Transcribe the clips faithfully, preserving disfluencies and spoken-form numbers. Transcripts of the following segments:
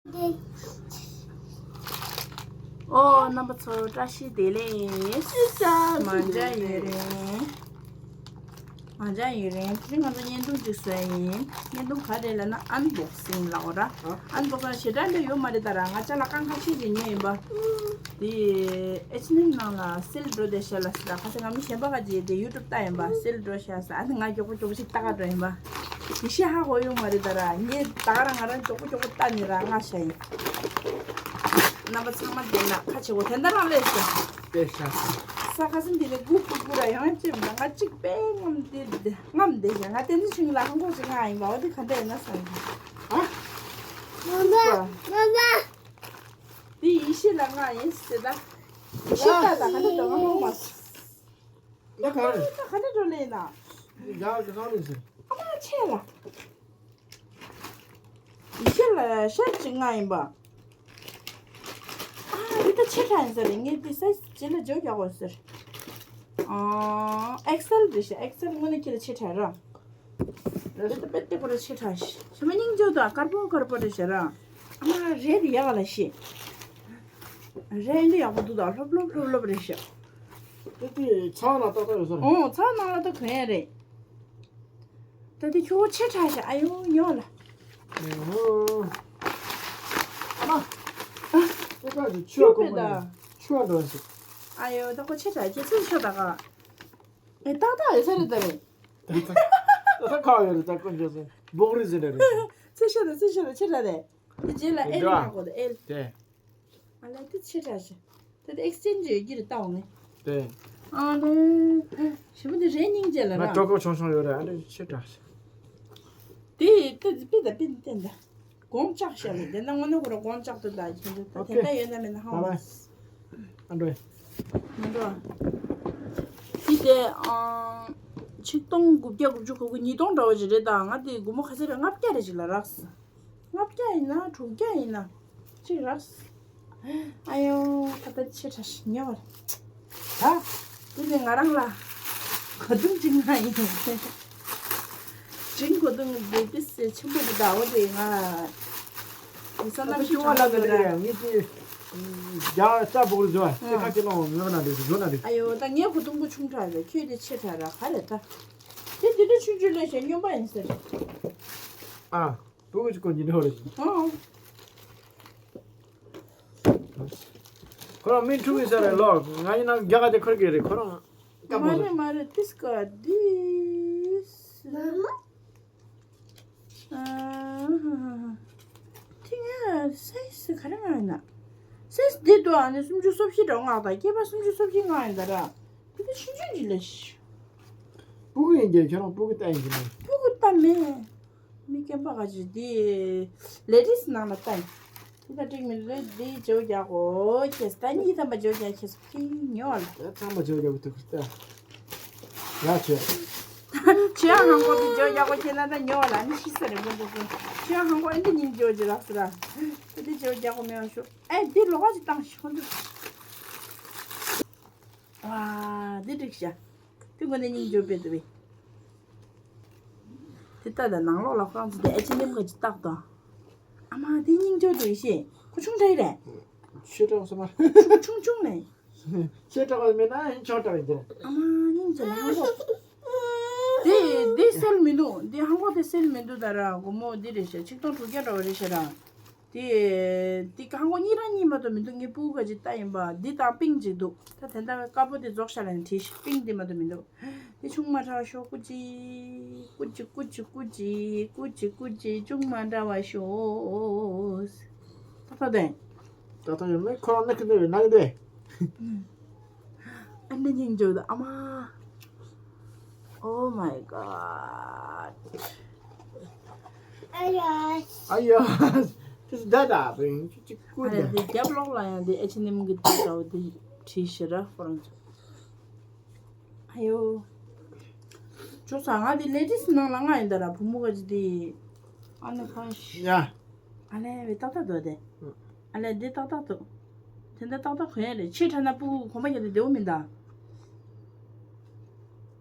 ཨོ། རྣམ་པ་ཚོ་བཀྲ་ཤིས་བདེ་ལེགས། མ་འཇའ་ཡུན་རིང་། མ་འཇའ་ཡུན་རིང་། དེ་རིང་ང་ཚོ་བརྙན་ཐུང་ཅིག་བཟོ་ཡ་ཡིན། བརྙན་ཐུང་ག་རེ་ལབ་ན་ཨན་བོག་སིང་ལབ་ར། ཨན་བོག་སིང་ཞེ་དྲག་འདྲ་ཡོད་མ་རེད་ད་ར། ང་ཅ་ལག་རྐང་ཁ་ཤས་ཅིག་ཉོས་ཡིན་པ། དེ་ཨེ་ཆི་ནིམ་ནང་ལ་སེལ་འགྲོ་བསྡད་ཤག་ལབ་ཟེར་ད། ཁ་སང་ང་མི་གཞན་པ་ག་ཅིག་དེ་ཡུ་ཊུབ་ལྟ་ཡིན་པ། སེལ་འགྲོ་ཤག་ཟེར། ཨ་ནི་ང་མགྱོགས་པོ་མགྱོགས་པོ་ཞིག་ལྟ་ག་འགྲོ་ཡིན་པ། དེ་ཤེས་ཧ་གོ་ཡོད་མ་རེད་ད་ར། ངས་ད་ག་རང་ང་རང་མགྱོགས་པོ་མགྱོགས་པོ་ལྟ་ནི་ར་ང་ཤ་ཡིན། རྣམ་པ་ཚང་མ་བསྡད་ན་ཁ་ཆེ་བོ་དེ་འདྲ་རང་ལས་སོ། དེ་ཤ། ས་ཁ་སང་དེ་ནས་སྒུག་སྒུག་སྒུག་ར་ཡང་ཅི་མ་ང་གཅིག་པའི་ངམ་དེ་དེ་ངམ་དེ་ཤ། ང་དེ་ནི་ཆུང་ལ་ཧང་གོ་ཞིག་ང་ཡིན་པ། འོ་དེ་ག་འདྲ་ཡིན་ན་བསམ་གི། ཨ། མ་མ། མ་མ། དེ་ཡེ་ཤེས་ལ་ང་ཡིན་ཟེར་ད། ཡེ་ཤེས་ལྟ་ད་ག་འདྲ་འདུག་ང་ཧང་མ། ད་ག་རེ། ད་ག་འདྲ་འགྲོ་ལེ་ན། ཡག་གི་ཧང་ལེ་ཟེར། ཨ་མ་ཆེ་ལ། ཡེ་ཤེས་ལ་ཤར་ཅིག་ང་ཡིན་པ། ཨ་འདི་ད་ཆེ་དྲགས་ཡིན་ཟེར་རེད། ངས་འདི་སའི་ཛི་ལ་འཇོག་རྒྱག་དགོས་ཟེར། ཨ་ཨེག་སེལ་རེད་ཤག་ཨེག་སེལ་དངོས་གནས་ཁྱེད་ལ་ཆེ་དྲགས་ར། རེད་ད་པེ་ཏི་པོ་ར་ཆེ་དྲགས་ཤག་ཞི་མ་སྙིང་རྗེ་འདུག་དཀར་པོ་དཀར་པོ་རེད་ཤག་ར། ཨ་མ་རས་དེ་ཡག་ལ་ཤེས། རས་འདི་ཡག་པོ་འདུག་ད་ལྷོབ་ལྷོབ་ལྷོབ་ལྷོབ་རེད་ཤག་དེ་དེ་ཚང་ལ་ཏག་ཏག་ཡོད་ས་རེད། ཨོ་ཚང་ནང་ལ་ད་གོན་ཡ་རེད། ད་དེ་ཁྱོ་བོ་ཆེ་དྲགས་ཤག་ཨ་ཡོ་ཉོ་ལ། ཨོ། ཨ་མ། ཨ། དེ་ག་ཅིག་ཆུ་བ་ཁོག་མ་ནས་ཆུ་བ་འགྲོ་ཟེར། ཨ་ཡོ་ད་ཁོ་ཆེ་དྲགས་ཁྱེད་ཚོས་ཆོ་ད་ག་ཨེ་ཏག་ཏག་ཡོད་ས་རེད་ད་རེད། ད་ད་ཁ་ཡོད་རེད་ད་དཀོན་མཆོག་གསུམ་སྦོག་རིལ་ཟེར་རེད། ཚེ་ཤ་ད་ཚེ་ཤ་ད་ཆེ་དྲགས་རེད། དེ་རྗེས་ལ་ཨེལ་མ་གོ་ད་ཨེལ། དེ། ཨ་ལས་དེ་ཆེ་དྲགས་ཤག་ད་དེ་ཨེག་སི་ཅེན་ཇི་ཡོད་ཀྱི་རེད་ལྟ་འོང་ངས། དེ། ཨ་ལས། ཞི་མ་དེ་རས་སྙིང་རྗེ་ལ་ང་ར། གྲོད་ཁོག་ཆུང་ཆུང་ཡོད་རེད། ཨ་འདྲ་ཆེ་དྲགས་ཤག་དེ་དེ་དེ་པི་ད་པི་ད་བསྟན་ད། དགོང་ལྕགས་ཤག་ལས་དེ་ན་དངོས་གནས་ཁོ་ར་དགོང་ལྕགས་དེ་ད་ཁྱེད་ཚོ་ད་དེ་འདྲ་ཡོད་ན་མེད་ན་ཧ་གོ། ཨ་འགྲོ། མ་འགྲོ། དེ་དེ་ཨང་། ཆིག་སྟོང་དགུ་བརྒྱ་དགུ་བཅུ་གོ་དགུ་ཉིས་སྟོང་འདྲ་བོ་ཞིག་རེད་ད། ང་དེ་སྒོར་མོ་ག་ཚོད་རེད། ལྔ་བརྒྱ་རེ་ཞིག་ལ་རག་སོང་། ལྔ་བརྒྱ་ཡིན་ན་དྲུག་བརྒྱ་ཡིན་ན་གཅིག་རག་ཨ་ཡོ་ད་ལྟ་ཆེ་དྲགས་ཤག་ཉོ་བར། ད་དེ་ནི་ང་རང་ལ་གོས་ཐུང་གཅིག་ང་ཡིན། ཅིང་གོས་ཐུང་དེ་དེ་སེ་ཆེན་པོ་དེ་ད་འོ་དེ་ང་ལ་ས་ད་ནམ་ཤི་ཆུང་བ་ལ་ད་དེ་རེད། ངས་དེ་རྒྱ་ས་བོག་རེ་བཟོ་བ་དེ་ཁ་ཅིག་ལོང་ངོ་ན་དེ་བཟོ་ན་དེ། ཨ་ཡོ་ད་ངའི་གོས་ཐུང་པོ་ཆུང་དྲགས་རེད། ཁྱོད་དེ་ཆེ་དྲགས་ར་ག་རེད་ད། དེ་དེ་འདྲ་ཆུང་ཆུང་ལས་བྱས་སྨྱོན་པ་ཡིན་ཟེར། ཨ། བུ་གུ་ཅིག་གོན་གྱི་འགྲོ་རེད། ཨོ། ཁོ་རང་མིན་ཁྲུ་གི་ས་རེད་ལོ། ང་ཡིན་ན་རྒྱ་གར་དེ་ཁོར་གི་རེད། ཁོ་རང་སྐམ་པོ་མ་རེད་རེད། མ་རེད། ཏིས་ཀ་ཏིས། ཨ་ཧ་ཧ་ཧ། ཐིང་ཨ་སའི་སི་ག་རེ་ང་ཡིན་ན། སའི་སི་འདི་དུ་ཨ་ནི་སུམ་ཅུ་སོ་བཞི་འདྲ་ང་ད་སྐྱེས་པ་སུམ་ཅུ་སོ་བཞི་ང་ཡིན་ད་ར། དེ་དུ་ཆུང་ཆུང་གི་ལས། སྤུ་གུ་ཡིན་གྱི་ཁྱོད་རང་སྤུ་གུ་ལྟ་ཡིན་གྱི་མེད། སྤུ་གུ་ལྟ་མེད། མི་རྒན་པ་ག་ཅིག་འདི་ལེ་ཌིས་ནང་ལ་ལྟ་ཡིན། དེ་ད་འགྲིག་མི་འདུག་འདི་བརྗེ་པོ་རྒྱག་གོ་ཁྱེད་ད་གཉིས་ཐམ་པ་བརྗེ་པོ་རྒྱག་ཁྱེད་ཚོ་ཕིང་ཉོ་ལ། ད་ཚང་མ་བརྗེ་པོ་རྒྱག་གི་འདུག་ད། ཡ་ཆེ། ཆེ་ཡང་ཧང་གོ་འདི་བརྗེ་པོ་རྒྱག་གོ་ཁྱེད་ན་ད་ཉོ་ལ་ནི་ཤི་ས་རེད་མོ་མོ་མོ། ཆེ་ཡང་ཧང་གོ་ཨེ་འདི་ཉིན་བརྗེ་པོ་རྒྱག་ལགས་སི་ར། ཨེ་འདི་བརྗེ་པོ་རྒྱག་གོ་མེད་པ་ཤོག་ཨེ་འདི་ལོག་པ་ཅིག་བཏང་ཤོག་འདི། ཝ། འདི་འགྲིག་ཤག་དེ་ངོ་ནས་སྙིང་རྗེ་པོ་དཔེ་འདུག་པས། དེ་ལྟ་ད་ནང་ལོགས་ལ་ཁོ་རང་ཚོ་དེ་ཨེ་ཆི་ནེམ་ག་ཅིག་བཏགས་དང་། ཨ་མ་དེ་སྙིང་རྗེ་པོ་འདུག་ཤེས། ཁོ་ཆུང་དྲགས་རེད། ཆེ་དྲགས་སོ་མ། ཆུང་ཆུང་ནས། ཆེ་དྲགས་མེད་ན་ཆུང་དྲགས་ཡིན་གྱི་རེད། ཨ་མ་སྙིང་རྗེ་ལ་ཧང་གོ། དེ་དེ་སེལ་མི་འདུག་དེ་ཧང་གོ་དེ་སེལ་མི་འདུག་ད་ར་སྒོར་མོ་འདི་རེད་ཤག་ཆིག་སྟོང་དྲུག་བརྒྱ་འདྲ་བ་རེད་ཤག་ར། དེ་དེ་ཧང་གོ་གཉིས་རང་གཉིས་མ་གཏོགས་མི་འདུག་ངའི་སྤུ་གུ་ག་ཅིག་ལྟ་ཡིན་པ་འདི་དང་པིང་ཅིག་འདུག་ད་དེ་འདྲ་བའི་དཀར་པོ་དེ་རྫོགས་ཤག་ལ་ནི་བྲིས་ཤག་པིང་དེ་མ་གཏོགས་མི་འདུག་དེ་ཆུང་མ་ཁྲ་ཤོག་ཀུ་ཅི། ཀུ་ཅི་ཀུ་ཅི་ཀུ་ཅི་ཀུ་ཅི་ཀུ་ཅི་ཆུང་མ་འདྲ་བ་ཤོག་ཏག་ཏག་དེ། ཏག་ཏག་ཡོད་མེད་ཁོ་རང་ནི་ཁི་འདི་རེད་ནང་དེ། ཨ་འདི་སྙིང་རྗེ་པོ་འདུག་ཨ་མ། Oh my god. ཨ་ཡ། ཨ་ཡ། This is dada, bring. ཅིག་ཀུ་ཨ་རེ་ད། འདི་རྒྱབ་ལོགས་ལ་ཡང་འདི་ཨེ་ཆི་ནེམ་གི་འདི་འདྲ་བོ་འདི་བྲིས་ཤག་ར་ཁོ་རང་ཚོ། ཨ་ཡོ། ཅོ་ས་ང་འདི་ལེ་ཌིས་ནང་ལ་ང་ཡིན་ད་ར་བུ་མོ་ག་ཅིག་འདི། ཨ་ནི་ཁ་ཤ། ཡ། ཨ་ལས་བའི་ཏག་ཏག་འདུག་དེ། ཨ་ལས་འདི་ཏག་ཏག་འདུག་དེ་འདྲ་ཏག་ཏག་གོན་ཡ་རེད། ཆེ་དྲགས་ན་སྤུ་གུ་གོམ་པ་རྒྱག་དུས་བདེ་བོ་མིན་ད།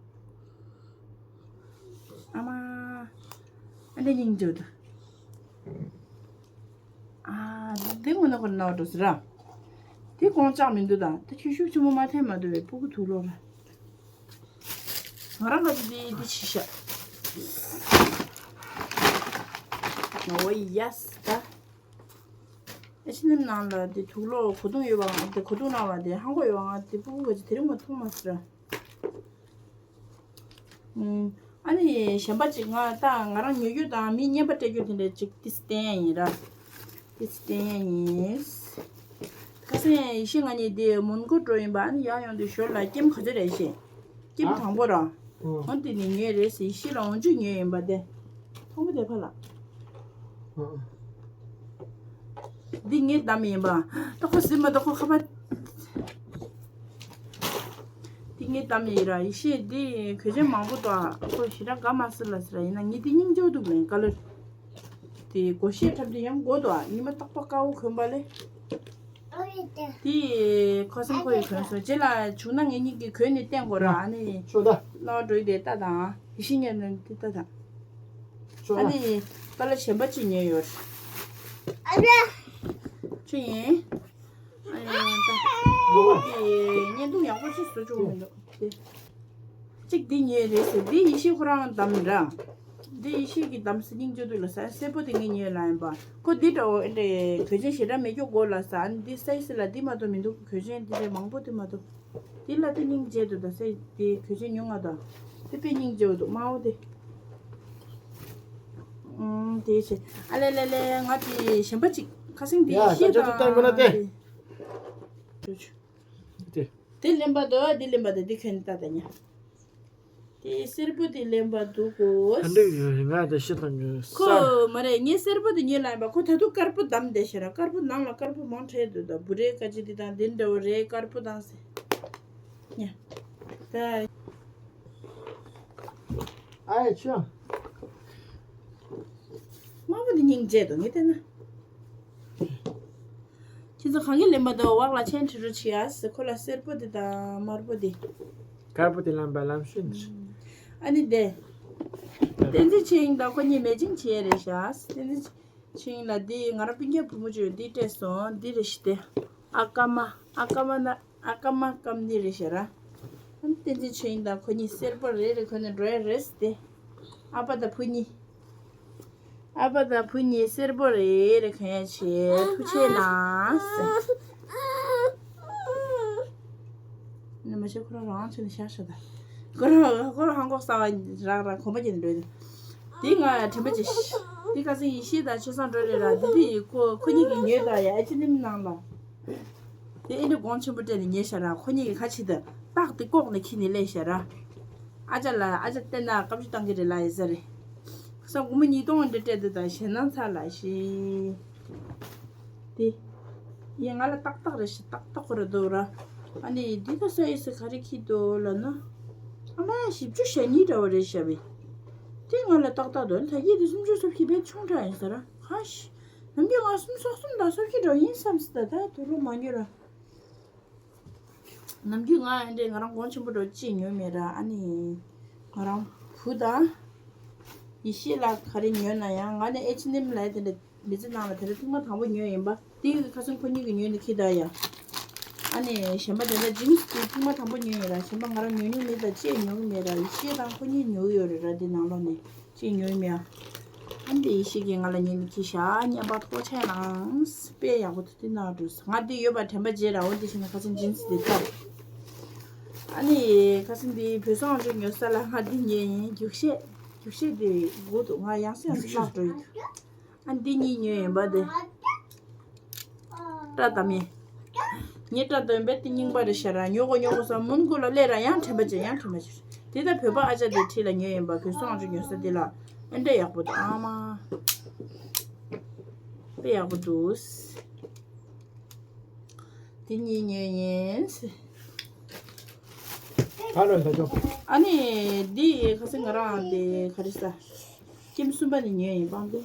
ཨ་མ། ཨ་འདྲ་སྙིང་རྗེ་པོ་འདུག་ཨ། ནང་ཁོ་ན་འགྲོ་ཟེར་ར། དེ་གོང་ལྕགས་མི་འདུག་ད་དེ་ཁྱོད་ཤུགས་ཆེན་པོ་མ་འཐེན་མ་འདུག་བས་སྤུ་གུ་ཐུག་ལོག་ར། ང་རང་ག་ཅི་དེ་དེ་ཕྱི་ཤ། ཨོ་ཡེ་སི་ད། ཨེ་ཕྱི་ནེམ་ནང་ལ་དེ་དུག་ལོག་གོ་དུང་ཡོད་པ་ང་དེ་གོ་དུང་ནང་ལ་དེ་ཧང་གོ་ཡོད་པ་ང་དེ་སྤུ་གུ་ག་ཅི་དེ་རིང་མ་ཐུག་མ་ཟེར་ར། ཨ་ནི་གཞན་པ་ཅིག་ང་ད་ང་རང་ཉོ་རྒྱུ་དང་མི་རྔན་པ་སྤྲད་རྒྱུ་དེ་འདྲ་ཅིག་ཏིས་བསྟན་ཡ་ཡིན་ར། ཏིས་བསྟན་ཡ་ཡིན། ཁ་སང་ཡེ་ཤེས་ང་གཉིས་དེ་མོན་གྷོ་འགྲོ་ཡིན་པ། ཨ་ནི་ཡང་ཡོང་དུས་ཞོར་ལ་ཀེམ་ག་ཚོད་རེད་ཤེས། ཀེམ་ཨ། དང་པོ་ར། ཨོ། འོན་ཏེ་ནི་ཉོས་རེད་ཟེར་ཡེ་ཤེས་ལ་འོན་ཆུ་ཉོས་ཡིན་པ་དེ། མཐོང་གི་དེ་ཕ་ལ། ཨོ། འདི་ངས་བདམས་ཡིན་པ། ད་ཁོ་ཟིན་མ་ད་ཁོ་ཁ་པར། འདི་ངས་བདམས་ཡིན་ར། ཡེ་ཤེས་འདི་གོས་ཆེན་མང་པོ་འདུག་ཨ། ཁོ་ཞེ་དྲག་དགའ་མ་སོང་ལ་ཟེར་ཡིན་ན་ངས་འདི་སྙིང་རྗེ་པོ་འདུག་ལན་ཀ་ལར། དེ་སྒོ་ཤེས་འཁྲབ་དེ་ཡང་དགོས་འདུག་ཨ། ཉི་མ་རྟག་པར་དཀར་པོ་གོན་པ་ལས། དེ་ཁོ་སེམས་ཁོ་ཡི་གོན་སོང་རྗེས་ལ་བྱུང་ན་ངེད་གཉིས་ཀྱིས་གོན་ནས་བསྟན་དགོས་ར། ཨ་ནི་ཤོག་ད། ལོག་འགྲོ་ཡི་དེ་ལྟ་དང་ཡེ་ཤེས་ཉལ་ནས་འདི་ལྟ་དང་། ཤོག་ཨ་ད། ནི་ཀ་ལ་གཞན་པ་ཅིག་ཉོས་ཡོད། ཨ་ཡ། ཅི་ཡིན། ཨ་ཡ་ད། ལོ་དེ་བརྙན་ཐུང་ཡག་པོ་ཅིག་བཟོ་བཅུག་མི་འདུག་དེ། གཅིག་འདི་ཉོས་རེད་ཟེར། འདི་ཡེ་ཤེས་ཁོ་རང་བདམས་ར། འདི་ཡེ་ཤེས་ཀྱིས་བདམས་ཟེར་སྙིང་རྗེ་འདུག་ལ་ཟེར། སེར་པོ་དེ་ངས་ཉོས་ལ་ཡིན་པ། ཁོ་འདི་འདྲ་བོ་ཨེ་འདྲ་གོས་ཆེན་ཞེ་དྲག་མེད་རྒྱུ་དགོས་ལ་ཟེར། ཨ་ནི་འདི་སའི་སི་ལ་འདི་མ་གཏོགས་མི་འདུག་གོས་ཆེན་འདི་འདྲ་མང་པོ་འདི་མ་གཏོགས། འདི་ལ་དེ་སྙིང་རྗེ་འདུག་ད་སའི་འདི་གོས་ཆེན་ཉུང་ང་ད། དེ་དཔེ་སྙིང་རྗེ་བོ་འདུག་དམར་པོ་དེ། ཨུམ་དེ་བྱས། ཨ་ལེ་ལེ་ལེ་ང་དེ་གཞན་པ་ཅིག་ཁ་སང་དེ་ཡ་ཤེས་ད་ཅོ་ཅོ་ལྟ་དགོས་ན་དེ། དེ། དེ་ལེན་པ་དོ་དེ་ལེན་པ་དོ་དེ་ཁྱོད་ནི་ལྟ་ད་ཉ། དེ་སེར་པོ་དེ་ལེན་པ་འདུག་གོ། ཧ་འདྲ་ཡོད་ང་དེ་ཤི་དང་ཉོས་ཁོ་ས། མ་རེད། ངས་སེར་པོ་དེ་ཉོས་ལ་ཡིན་པ། ཁོ་ད་དུང་དཀར་པོ་བདམས་བསྡད་ཤག་ར། དཀར་པོ་ནང་ལ་དཀར་པོ་མང་དྲགས་འདུག་ད་བུ་རེ་ཀ་ཅི་དེ་དང་དེ་འདྲ་བོ་རེད། དཀར་པོ་དང་ཟེར་ཉ། ད། ཨ་ཡ་ཆུ། དམར་པོ་དེ་སྙིང་རྗེ་འདུག་ངས་བལྟས་ན། ཁྱེད་ཚོ་གང་གི་ལེན་པ་དང་འོག་ལ་ཆེན་ཁྲི་རུ་ཆི་ཡ་ཟེར། ཁོ་ལ་སེར་པོ་དེ་དང་དམར་པོ་དེ། དཀར་པོ་དེ་ལམ་པ་ལམ་ཤུན། ཨ་ནི་དེ། བསྟན་འཛིན་ཆོས་དབྱིངས་དང་ཁོ་གཉིས་མེ་ཅིང་བྱེད་རེད་ཤག་བསྟན་འཛིན་ཆོས་དབྱིངས་ལ་དེ་ང་རང་སྤུན་ཀྱག་བུ་མོ་ཅིག་ཡོད་དེ་སྤྲད་སོང་། འདི་རེད་ཤི་དེ། ཨ་ཀ་མ་ཨ་ཀ་མ་ན། ཨ་ཀ་མ་ཀམ་ནི་རེད་ཤག་ར། ཨ་ནི་བསྟན་འཛིན་ཆོས་དབྱིངས་དང་ཁོ་གཉིས་སེར་པོ་རེ་རེ་གོན་ནས་འགྲོ་ཡ་རེད་ཟེར་ཏེ། ཨ་ཕ་དང་བུ་གཉིས། ཨ་ཕ་དང་བུ་གཉིས་སེར་པོ་རེ་རེ་གོན་ཡ་བྱེད། ཐུགས་རྗེ་གནང་ཟེར། ནི་མ་བྱེད་ཁོ་རང་རང་ཚོ་ནས་ཤག་ཤག་ད། ཁོ་རང་ཁོ་རང་ཧང་གོག་ས་བ་རག་རག་གོམ་པ་བརྒྱབ་ནས་འགྲོ་ཡ། དེ་ང་དྲན་པ་ཅིག་དེ་ཁ་སང་ཡེ་ཤེས་དང་ཆོས་བཟང་འགྲོ་རེད་ར། དེ་དེ་ཁོ་ཁོ་གཉིས་ཀྱིས་ཉོས་ད་ཡ། ཨེ་ཅི་ནིམ་ནང་ལ། དེ་ཨེ་འདྲ་གོང་ཆེན་པོ་སྤྲད་ནས་ཉོས་ཤག་ར། ཁོ་གཉིས་ཀྱིས་ཁ་ཕྱི་དང་ཏག་དེ་ལྐོག་ནས་ཁྱེར་ནས་སླེབས་ཤག་ར། ཨ་ཅག་ལ་ཨ་ཅག་བལྟས་ན་བཀའ་བཀྱོན་བཏང་གི་རེད་ལ་ཡིན་ས་རེད། ཁ་སང་སྒོར་མོ་ཉིས་སྟོང་འདྲ་སྤྲད་འདུག་ད་ཞེད་སྣང་ཚ་ལ་ཤི། དེ། ཡིན་ང་ལ་ཏག་ཏག་རེད་ཤག་ཏག་ཏག་ཁོ་ར་འདུག་ར། ཨ་ནི་འདི་ད་ས་ཡི་ས་ག་རེ་ཁྱེར་འདུག་ལབ་ན། ཨ་མ་བཞི་བཅུ་ཞེ་གཉིས་འདྲ་བོ་རེད་ཤག་བས། དེ་ང་ལ་ཏག་ཏག་འདུག་ད་ཡིད་དུ་སུམ་ཅུ་སོ་བཞི་བས་ཆུང་དྲགས་ཡིན་ས་ར་ཁ་ཤི། ནམ་རྒྱུན་ང་སུམ་སོ་གསུམ་དང་སོ་བཞི་འདྲ་ཡིན་བསམ་སྲིད། ད་ད་དུ་རུ་མ་ཉོ་ར། ནམ་རྒྱུན་ང་ཨེ་འདྲས་ང་རང་གོང་ཆེན་པོ་འདྲ་ཅིག་ཉོས་མེད་ར། ཨ་ནི་ང་རང་བུ་དང་ཡེ་ཤེས་ལ་ག་རེ་ཉོས་ན་ཡང་ང་ནི་ཨེ་ཆི་ནེམ་ལ་དེ་འདྲ་མི་ཚེ་ནང་ལ་དེ་འདྲ་ཐེངས་མ་དང་པོ་ཉོས་ཡིན་པ། དེ་ཁ་སང་ཁོ་གཉིས་ཀྱིས་ཉོས་ནས་ཁྱེར་ད་ཡ། ཨ་ནི་གཞན་པ་དེ་འདྲ་ཇིན་སི་དེ་ཐེངས་མ་དང་པོ་ཉོས་ཡིན་ར། གཞན་པ་ང་རང་ཉོ་མྱོང་མེད་ད་ཅིག་ཉོ་གི་མེད་ར། ཡེ་ཤེས་དང་ཁོ་གཉིས་ཉོ་གི་ཡོད་རེད་ར་དེ་ནང་ལོགས་ནས། ཅིག་ཉོས་མེད་ཨ། ཨ་འདི་ཡེ་ཤེས་ཀྱིས་ང་ལ་ཉན་ནས་ཁྱི་ཤ་བརྙན་པར་ཐོགས་ཆེན་ནང་དཔེ་ཡག་པོ་ཐུག་དེ་ན་འགྲོ་ང་འདི་ཡོད་པ་དྲན་པ་བརྗེད་ར། འོ་འདི་ཤེས་ན་ཁ་སང་ཇིན་སི་འདི་ལྟ། ཨ་ནི་ཁ་སང་འདི་བོད་སོང་འགྲོ་ཉོ་ས་ལ་ང་འདི་ཉོས་ཡིན། རྒྱུག་ཤེས་རྒྱུག་ཤེས་འདི་དགོས་འདུག་ང་ཡང་སེ་ཡང་སེ་བརླག་འགྲོ་ཡི་འདུག་ཨ་འདི་གཉིས་ཉོས་ཡིན་པ་དེ། སྐྲ་དམ་ཡིན། ངའི་སྐྲ་དམ་པས་དེ་རྙིང་པ་རེད་ཤག་ར། ཉོ་གོ་ཉོ་གོ་ས་མོན་གྷོ་ལ་སླེབས་ར་ཡང་དྲན་པ་བརྗེད་ཡང་དྲན་པ་བརྗེད། དེ་ལྟར་བོད་པ་ཨ་ཅག་དེ་འཁྲིས་ལ་ཉོས་ཡིན་པ། བོད་སོང་ཨ་ཅག་ཉོ་ས་དེ་ལ་ཨེ་འདྲ་ཡག་པོ་འདུག་ཨ་མ། དཔེ་ཡག་པོ་འདུག་དེ་གཉིས་ཉོས་ཡིན། ག་རེ་ད་ཅོ། ཨ་ནི་འདི་ཁ་སང་ང་རང་དེ་ག་རེ་ཟ། ཀེམ་གསུམ་པ་ནི་ཉོས་ཡིན་པང་དེ།